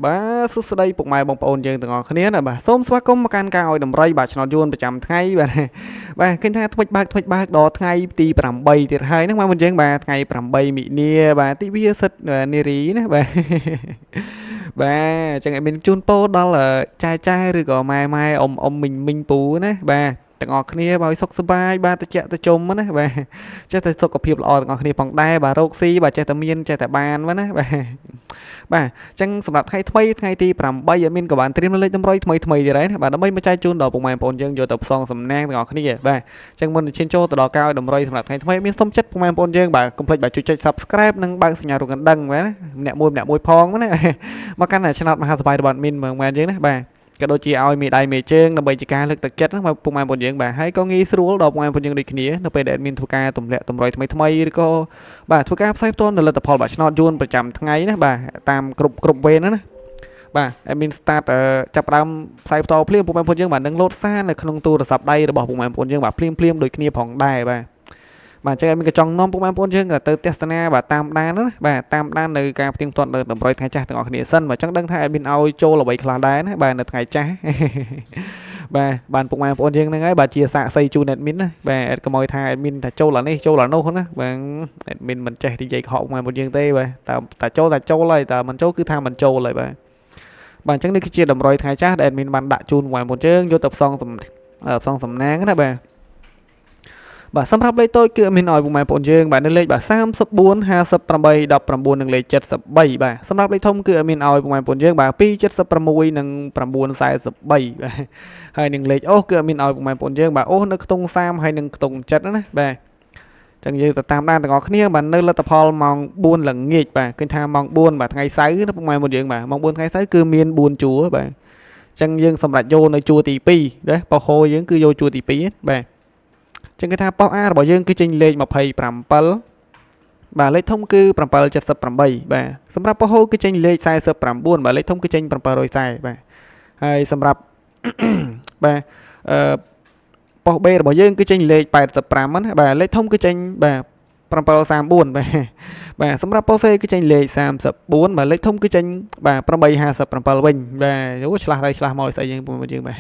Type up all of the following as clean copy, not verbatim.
បាទសួស្តីពុកម៉ែបងប្អូនយើងទាំងអស់គ្នាណាបាទសូមស្វាគមន៍មកកាន់ការឲ្យតម្រៃបាទឆ្នោតយួនប្រចាំថ្ងៃបាទបាទឃើញថាថ្មិចបើកថ្មិចបើកដល់ថ្ងៃទី8ទៀតហើយហ្នឹងបាទមុនយើងបាទថ្ងៃ8មិនិនាបាទទិវាសិទ្ធិនារីណាបាទបាទអញ្ចឹងឲ្យមានជូនពរដល់ចែចែឬក៏ម៉ែម៉ែអ៊ំអ៊ំមីងមីងពូណាបាទទាំងអស់គ្នាបើឲ្យសុខសប្បាយបាទតិចតិជុំណាបាទចេះតែសុខភាពល្អទាំងអស់គ្នាផងដែរបាទរោគស៊ីបាទចេះតែមានចេះតែបានបាទណាបាទបាទអញ្ចឹងសម្រាប់ថ្ងៃថ្មីថ្ងៃទី8ឲ្យមានក៏បានត្រៀមលេខតម្រុយថ្មីថ្មីទៀតហើយណាបាទដើម្បីមកចែកជូនដល់ពុកម៉ែបងប្អូនយើងយកទៅផ្សងសំណាងទាំងអស់គ្នាបាទអញ្ចឹងមុននឹងឈានចូលទៅដល់ការឲ្យតម្រុយសម្រាប់ថ្ងៃថ្មីមានសុំចិត្តពុកម៉ែបងប្អូនយើងបាទកុំភ្លេចបាទជួយចុច Subscribe និងបើកសញ្ញារូបកណ្ដឹងបាទណាម្នាក់មួយម្នាក់មួយផងណាមកកាន់ឆ្នោតមហាសប្បាយរបស់មីនមើងមែនយើងណាបាទក៏ដូចជាឲ្យមេដៃមេជើងដើម្បីជាការលើកទឹកចិត្តណាពុកម៉ែបងប្អូនយើងបាទហើយក៏ងាយស្រួលដល់ពុកម៉ែបងប្អូនយើងដូចគ្នានៅពេលដែលមានធ្វើការទម្លាក់តម្រុយថ្មីថ្មីឬក៏បាទធ្វើការផ្សាយផ្ទាល់នៅលទ្ធផលបាទឆ្នោតយួនប្រចាំថ្ងៃណាបាទតាមគ្រប់គ្រប់វេនណាបាទ admin start ចាប់ផ្ដើមផ្សាយផ្ទាល់ភ្លាមពុកម៉ែបងប្អូនយើងបាទនឹងលោតសារនៅក្នុងទូរស័ព្ទដៃរបស់ពុកម៉ែបងប្អូនយើងបាទភ្លាមភ្លាមដូចគ្នាផងដែរបាទបាទអញ្ចឹង admin ក៏ចង់នាំពុកម៉ែបងប្អូនយើងទៅទស្សនាបាទតាមដានណាបាទតាមដាននៅការផ្ទៀងផ្ទាត់នៅតម្រុយថ្ងៃចាស់ទាំងអស់គ្នាសិនបាទចង់ដឹងថា admin ឲ្យចូលអ្វីខ្លះដែរណាបាទនៅថ្ងៃចាស់បាទបានពុកម៉ែបងប្អូនយើងហ្នឹងហើយបាទជាសាកសីជូន admin ណាបាទកុំឲ្យថា admin ថាចូលអានេះចូលអានោះណាបាទ admin មិនចេះនិយាយកុហកពុកម៉ែបងប្អូនយើងទេបាទតែតែចូលតែចូលហើយតែមិនចូលគឺថាមិនចូលហើយបាទបាទអញ្ចឹងនេះគឺជាតម្រុយថ្ងៃចាស់ដែល admin បានដាក់ជូនពុកម៉ែបងប្អូនយើងយកទៅផ្សងសំផ្សងសំណាងណាបាទបាទសម្រាប់លេខតូចគឺមានឲ្យពុកម៉ែបងប្អូនយើងបាទនៅលេខបាទ34 58 19និងលេខ73បាទសម្រាប់លេខធំគឺមានឲ្យពុកម៉ែបងប្អូនយើងបាទ276និង943បាទហើយនឹងលេខអូសគឺមានឲ្យពុកម៉ែបងប្អូនយើងបាទអូសនៅខ្ទង់30ហើយនឹងខ្ទង់7ណាបាទចឹងយើងទៅតាមដានទាំងអស់គ្នាបាទនៅលទ្ធផលម៉ោង4ល្ងាចបាទឃើញថាម៉ោង4បាទថ្ងៃសៅរ៍ណាពុកម៉ែបងប្អូនយើងបាទម៉ោង4ថ្ងៃសៅរ៍គឺមាន4ជួរបាទចឹងយើងសម្រាប់យកនៅជួរទី2ណាប៉ោះហូយើងគឺយកជួរទី2បាទចឹងគេថាប៉ុស A របស់យើងគឺចេញលេខ27បាទលេខធំគឺ778បាទសម្រាប់ប៉ុសហូគឺចេញលេខ49បាទលេខធំគឺចេញ740បាទហើយសម្រាប់បាទអឺប៉ុស B របស់យើងគឺចេញលេខ85ណាបាទលេខធំគឺចេញបាទ734បាទបាទសម្រាប់ប៉ុស C គឺចេញលេខ34បាទលេខធំគឺចេញបាទ857វិញបាទអូឆ្លាស់ទៅឆ្លាស់មកស្អីយើងយើងបាទ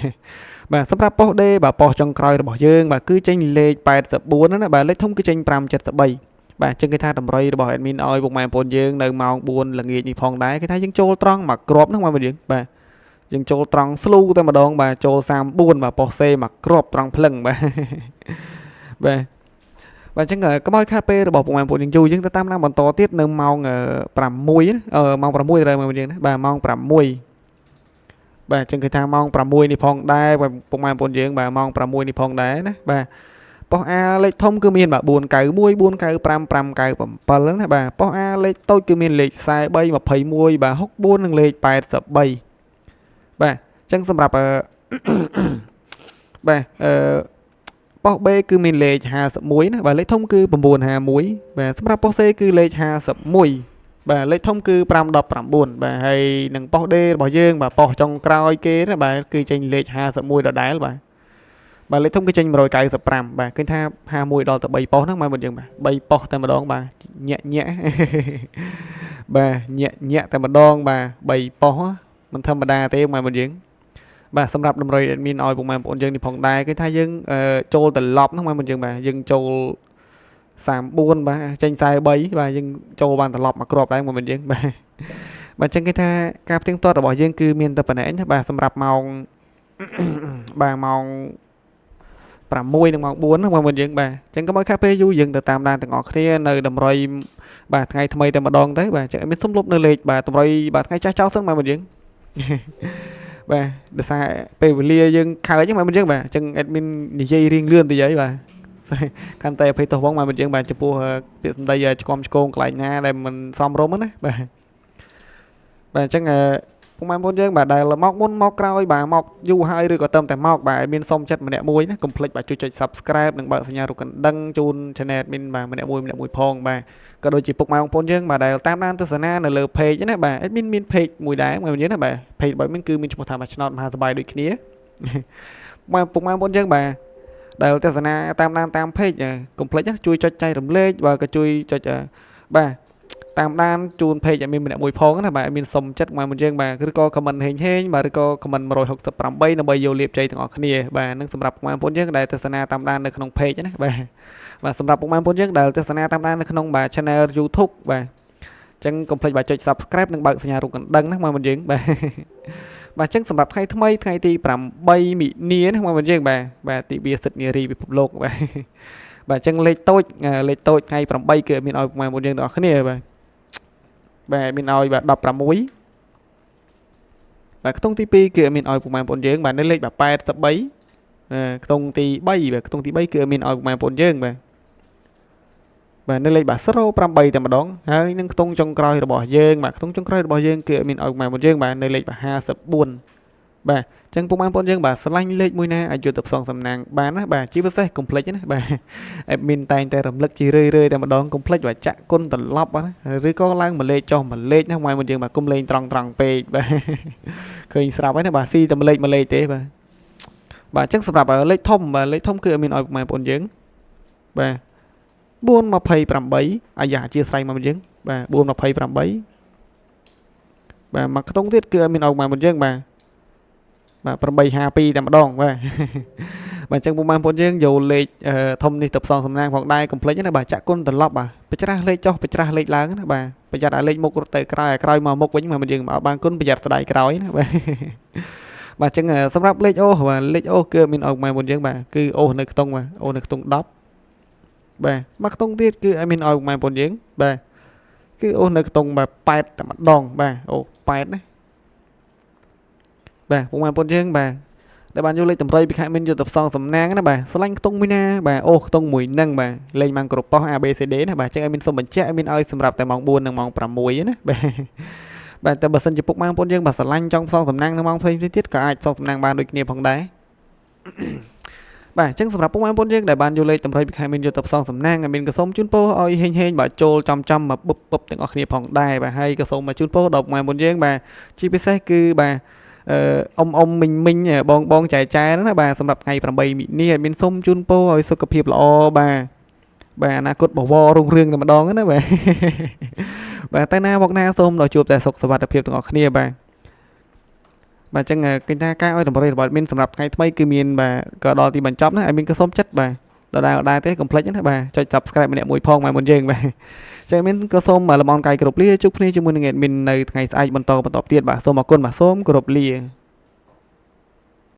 បាទសម្រាប់ប៉ុស D បាទប៉ុសចុងក្រោយរបស់យើងបាទគឺចេញលេខ84ណាបាទលេខធំគឺចេញ573បាទអញ្ចឹងគេថាតម្រុយរបស់ admin ឲ្យពុកម៉ែបងប្អូនយើងនៅម៉ោង4ល្ងាចនេះផងដែរគេថាយើងចូលត្រង់មកគ្រាប់ហ្នឹងបងប្អូនយើងបាទយើងចូលត្រង់ស្លូតែម្ដងបាទចូល34បាទប៉ុស C មកគ្រាប់ត្រង់ភ្លឹងបាទបាទបាទអញ្ចឹងកុំឲ្យខាតពេលរបស់ពុកម៉ែបងប្អូនយើងយូរយើងទៅតាមដានបន្តទៀតនៅម៉ោង6ម៉ោង6ត្រូវបងប្អូនយើងណាបាទម៉ោង6បាទអញ្ចឹងគឺថាម៉ោង6នេះផងដែរពុកម៉ែបងប្អូនយើងបាទម៉ោង6នេះផងដែរណាបាទប៉ុស A លេខធំគឺមានបាទ491 495 597ណាបាទប៉ុស A លេខតូចគឺមានលេខ43 21បាទ64និងលេខ83បាទអញ្ចឹងសម្រាប់បាទអឺប៉ុស B គឺមានលេខ51ណាបាទលេខធំគឺ951បាទសម្រាប់ប៉ុស C គឺលេខ51បាទលេខធំគឺ519បាទហើយនឹងប៉ុស D របស់យើងបាទប៉ុសចុងក្រោយគេណាបាទគឺចេញលេខ51ដដែលបាទបាទលេខធំគឺចេញ195បាទឃើញថា51ដល់ទៅ3ប៉ុសហ្នឹងមកយើងបាទ3ប៉ុសតែម្ដងបាទញាក់ញាក់បាទញាក់ញាក់តែម្ដងបាទ3ប៉ុសមិនធម្មតាទេមកយើងបាទសម្រាប់តម្រុយ admin ឲ្យពុកម៉ែបងប្អូនយើងនេះផងដែរគឺថាយើងចូលត្រឡប់ហ្នឹងមកយើងបាទយើងចូល34បាទចេញ43បាទយើងចូលបានត្រឡប់មកគ្រាប់ដែរមកយើងបាទបាទអញ្ចឹងគេថាការផ្ទៀងផ្ទាត់របស់យើងគឺមានតែប៉ុណ្ណេះបាទសម្រាប់ម៉ោងបាទម៉ោង6និងម៉ោង4ណាបងប្អូនយើងបាទអញ្ចឹងកុំឲ្យខាតពេលយូរយើងទៅតាមដានទាំងអស់គ្នានៅតម្រុយបាទថ្ងៃថ្មីតែម្ដងទៅបាទអញ្ចឹងមានសុំលុបនៅលេខបាទតម្រុយបាទថ្ងៃចាស់ចោលសិនបងប្អូនយើងបាទដោយសារពេលវេលាយើងខើចហ្នឹងបងប្អូនយើងបាទអញ្ចឹង admin និយាយរៀងលឿនតិចហើយបាទកាន់តែអភ័យទោសផងបងប្អូនយើងបាទចំពោះពាក្យសម្ដីឆ្គាំឆ្គងកន្លែងណាដែលមិនសមរម្យណាបាទបាទអញ្ចឹងពុកម៉ែបងប្អូនយើងបាទដែលមកមុនមកក្រោយបាទមកយូរហើយឬក៏ទៅតែមកបាទមានសុំចិត្តម្នាក់មួយណាកុំភ្លេចបាទជួយចុច Subscribe និងបើកសញ្ញារូបកណ្ដឹងជូន Channel admin បាទម្នាក់មួយម្នាក់មួយផងបាទក៏ដូចជាពុកម៉ែបងប្អូនយើងបាទដែលតាមដានទស្សនានៅលើ page ណាបាទ admin មាន page មួយដែរបងប្អូនយើងណាបាទ page របស់ admin គឺមានឈ្មោះថាបាទឆ្នោតមហាសប្បាយដូចគ្នាបាទពុកម៉ែបងប្អូនយើងបាទដែលទស្សនាតាមដានតាម page កុំភ្លេចជួយចុចចែករំលែកបាទក៏ជួយចុចបាទ តាមដានជូន page ឲ្យមានម្នាក់មួយផងណាបាទឲ្យមានសុំចិត្តមកមួយយើងបាទឬក៏ comment ហេងហេងបាទឬក៏ comment 168ដើម្បីយកលាភជ័យទាំងអស់គ្នាបាទនឹងសម្រាប់ពុកម៉ែបងប្អូនយើងដែលទស្សនាតាមដាននៅក្នុង page ណាបាទបាទសម្រាប់ពុកម៉ែបងប្អូនយើងដែលទស្សនាតាមដាននៅក្នុងបាទ channel YouTube បាទចឹងកុំភ្លេចបាទចុច Subscribe និងបើកសញ្ញារូបកណ្ដឹងណាមកមួយយើងបាទបាទអញ្ចឹងសម្រាប់ថ្ងៃថ្មីថ្ងៃទី8មិនិនាណាមកមួយយើងបាទបាទទិវាសិទ្ធិនារីពិភពលោកបាទបាទអញ្ចឹងលេខតូចលេខតូចថ្ងៃ8គឺមានឲ្យពុកម៉ែបងប្អូនយើងទាំងអស់គ្នាបាទបាទមានឲ្យបាទ16បាទខ្ទង់ទី2គឺមានឲ្យពុកម៉ែបងប្អូនយើងបាទនៅលេខបាទ83ខ្ទង់ទី3បាទខ្ទង់ទី3គឺមានឲ្យពុកម៉ែបងប្អូនយើងបាទបាទនៅលេខបាទ08តែម្ដងហើយនឹងខ្ទង់ចុងក្រោយរបស់យើងបាទខ្ទង់ចុងក្រោយរបស់យើងគឺមានឲ្យពុកម៉ែបងប្អូនយើងបាទនៅលេខបាទ54បាទអញ្ចឹងពុកម៉ែបងប្អូនយើងបាទស្រឡាញ់លេខមួយណាអាចយកទៅផ្សងសំណាងបានណាបាទជាពិសេសកុំភ្លេចណាបាទ admin តែងតែរំលឹកជារឿយៗតែម្ដងកុំភ្លេចបាទចាក់គុណត្រឡប់ណាឬក៏ឡើងមួយលេខចុះមួយលេខណាម៉ែមុនយើងបាទគុំលេងត្រង់ត្រង់ពេកបាទឃើញស្រាប់ហើយណាបាទស៊ីតែមួយលេខមួយលេខទេបាទបាទអញ្ចឹងសម្រាប់លេខធំបាទលេខធំគឺមានឲ្យពុកម៉ែបងប្អូនយើងបាទ428អាយ៉ាអធិស្ឋានមកយើងបាទ428បាទមកខ្ទង់ទៀតគឺមានឲ្យមកមុនយើងបាទបាទ852តែម្ដងបាទបាទអញ្ចឹងពុកម៉ែបងប្អូនយើងយកលេខធំនេះទៅផ្សងសំណាងផងដែរកុំភ្លេចណាបាទចាក់គុណត្រឡប់បាទបច្រាស់លេខចុះបច្រាស់លេខឡើងណាបាទប្រយ័ត្នឲ្យលេខមុខរត់ទៅក្រោយឲ្យក្រោយមកមុខវិញមកយើងមកបានគុណប្រយ័ត្នស្ដាយក្រោយណាបាទបាទអញ្ចឹងសម្រាប់លេខអូបាទលេខអូគឺមានឲ្យម៉ែបងប្អូនយើងបាទគឺអូនៅខ្ទង់បាទអូនៅខ្ទង់10បាទមកខ្ទង់ទៀតគឺឲ្យមានឲ្យម៉ែបងប្អូនយើងបាទគឺអូនៅខ្ទង់បាទ8តែម្ដងបាទអូ8ណាបាទពុកម៉ែបងប្អូនយើងបាទដែលបានយកលេខតម្រុយពីខែមានយកទៅផ្សងសំណាងណាបាទស្រឡាញ់ខ្ទង់មួយណាបាទអូខ្ទង់មួយនឹងបាទលេងបានគ្រប់ប៉ុស A B C D ណាបាទចឹងឲ្យមានសុំបញ្ជាក់ឲ្យមានឲ្យសម្រាប់តែម៉ោង4និងម៉ោង6ណាបាទបាទតែបើសិនជាពុកម៉ែបងប្អូនយើងបាទស្រឡាញ់ចង់ផ្សងសំណាងនៅម៉ោងផ្សេងទៀតក៏អាចផ្សងសំណាងបានដូចគ្នាផងដែរបាទអញ្ចឹងសម្រាប់ពុកម៉ែបងប្អូនយើងដែលបានយកលេខតម្រុយពីខែមានយកទៅផ្សងសំណាងឲ្យមានក៏សូមជូនពរឲ្យហេងហេងបាទចូលចំចំមកបឹបបឹបទាំងអស់គ្នាផងដែរបាទហើយក៏សូមមកជូនពរដល់ពុកម៉ែបងប្អូនយើងបាទជាពិសេសគឺបាទអឺអ៊ំអ៊ំមីងមីងបងបងចែចែណាបាទសម្រាប់ថ្ងៃ8មិនិនាឲ្យមានសូមជូនពរឲ្យសុខភាពល្អបាទបាទអនាគតបវររុងរឿងតែម្ដងណាបាទបាទតែណាមកណាសូមដល់ជួបតែសុខសុវត្ថិភាពទាំងអស់គ្នាបាទបាទអញ្ចឹងឃើញថាការឲ្យតម្រុយរបស់មានសម្រាប់ថ្ងៃថ្មីគឺមានបាទក៏ដល់ទីបញ្ចប់ណាឲ្យមានក៏សូមចិត្តបាទដដែលដដែលទេកុំភ្លេចណាបាទចុច Subscribe ម្នាក់មួយផងមកមុនយើងបាទចឹងមានក៏សូមលំអរកាយគ្រប់លាជួបគ្នាជាមួយនឹង admin នៅថ្ងៃស្អែកបន្តបន្តទៀតបាទសូមអរគុណបាទសូមគោរពលា។